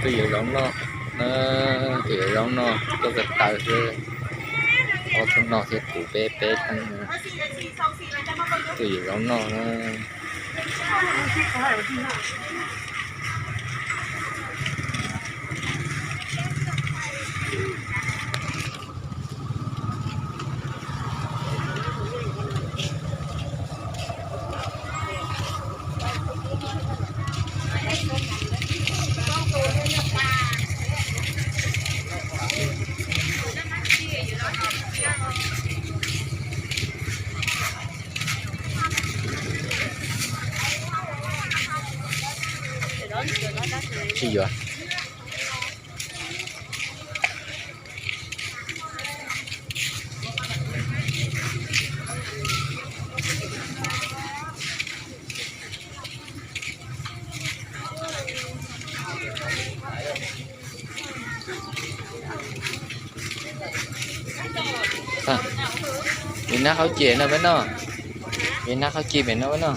Tui yu rong no, ơ, tui yu rong no, to ka tau se. O, to no se tu pe pe tan. Tui yu rong no na. 是有啊。 ອ່ະ ເວຍດນາມເຂົ້າຈີນເນາະ ເວຍດນາມ ເວຍດນາມເຂົ້າຈີນເນາະ ເນາະ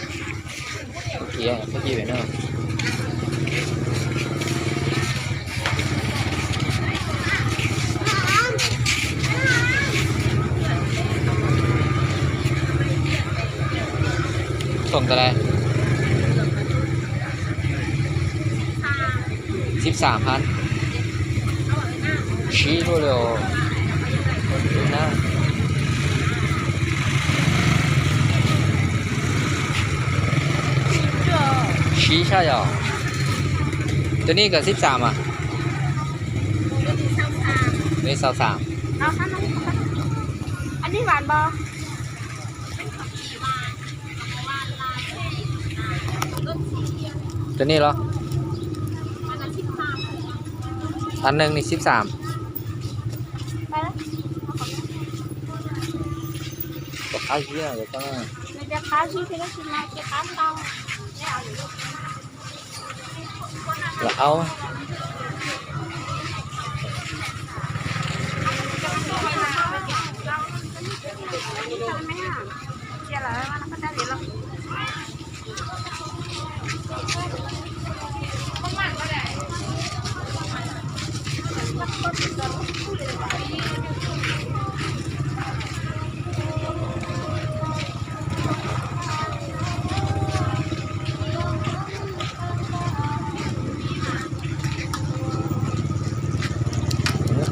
ເຂົ້າຈີນ ເຂົ້າຈີນເນາະ. ຖົງເທົ່າໃດ? ສິບສາມພັນ ສີ່ໂລເລີຍ ນະ ສີ່ ໃຊ່ຫວາ? ໂຕນີ້ກໍສິບສາມ ອ່ະ ໂຕນີ້ຊາວສາມ ເອົາ ອັນນີ້ຫວານບໍ່? ໂຕນີ້ເນາະ ອັນໜຶ່ງນີ້ສິບສາມ ໄປລະ ບໍ່ຂາຍເທື່ອ ເດີ ລະເອົາ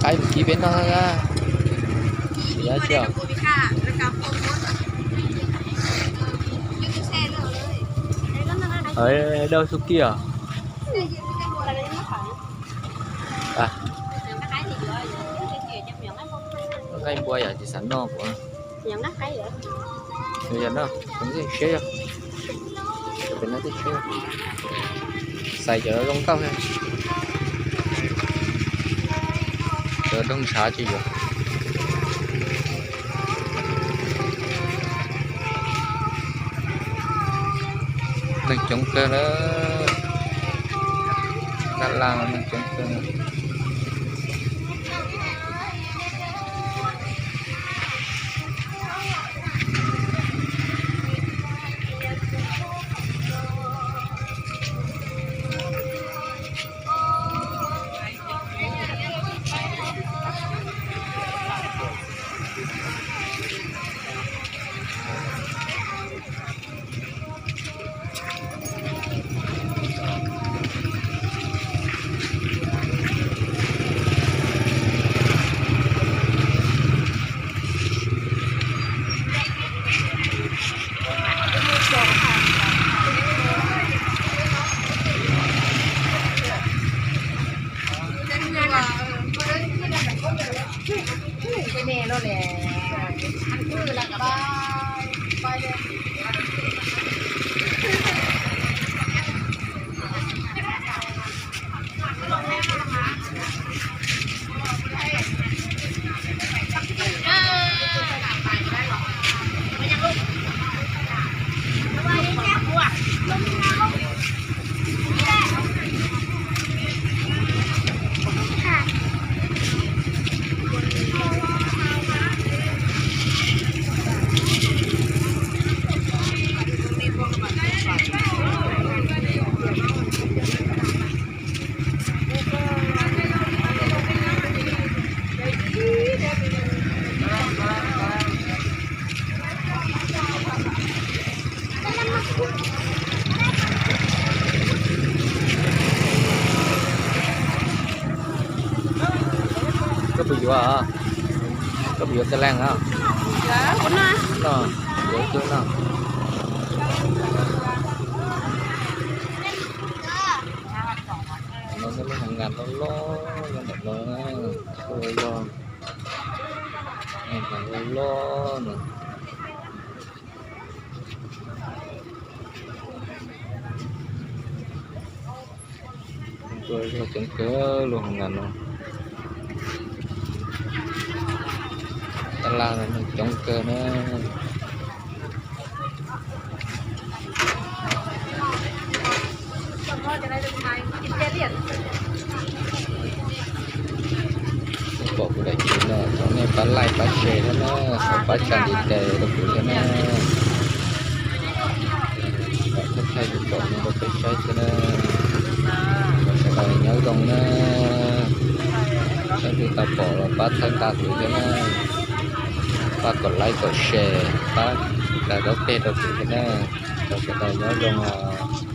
ຂາຍບໍ່ເປັນເນາະ ເສຍເຈົ້າ ເອີ ເດີ ສຸກີ້ ໄປ ໄກ່ບົວ ຢາກຊິສັນນອກວ່າ ຫຍັງນະ ໄກ່ເອີຍ ເອີ ເນາະ ເບິ່ງຊິ ເຊຍ ຈະເປັນແນວທີ່ເຊຍ ໃສ່ຈະລົງເຕົ້າແທ້ ເດີ ດົງຊາຈີຢູ່ ໜຶ່ງຈົງເກີເລີ ດ້ານລ່າງໜຶ່ງຈົງເກີ. ຢູ່ວ່າ ກໍຢູ່ແສແລງເນາະ ເອີ ຄົນນະ ເນາະ ເດີຂຶ້ນເນາະ ມັນກໍມີໂຮງງານຫຼໍ່ໆ ໂອ້ຍ ໂຮງງານຫຼໍ່ໆເນາະ. ໂອ້ຍ ຈົງເກີໂລງງານເນາະ ຕະຫຼາດນັ້ນຈົງເກີເນາະ. ບອກຜູ້ໃດກິນເນາະ ຕອນນີ້ປາໄລ່ປາເຊເນາະ ຂໍປາຈານດີໃຈກັບຜູ້ເນາະ ຂໍທັກທາຍຢູ່ເກາະນີ້ບໍ່ໄປໃຊ້ເນາະ ຂໍສະບາຍຍາວດົງເນາະ ໃຊ້ຄືຕາປອດ ປາທັງຕາຖືເນາະ ຝາກກົດໄລ້ກົດແຊ ຝາກການກາເຟດອກເນາະ ຂໍສະບາຍຍາວດົງເນາະ.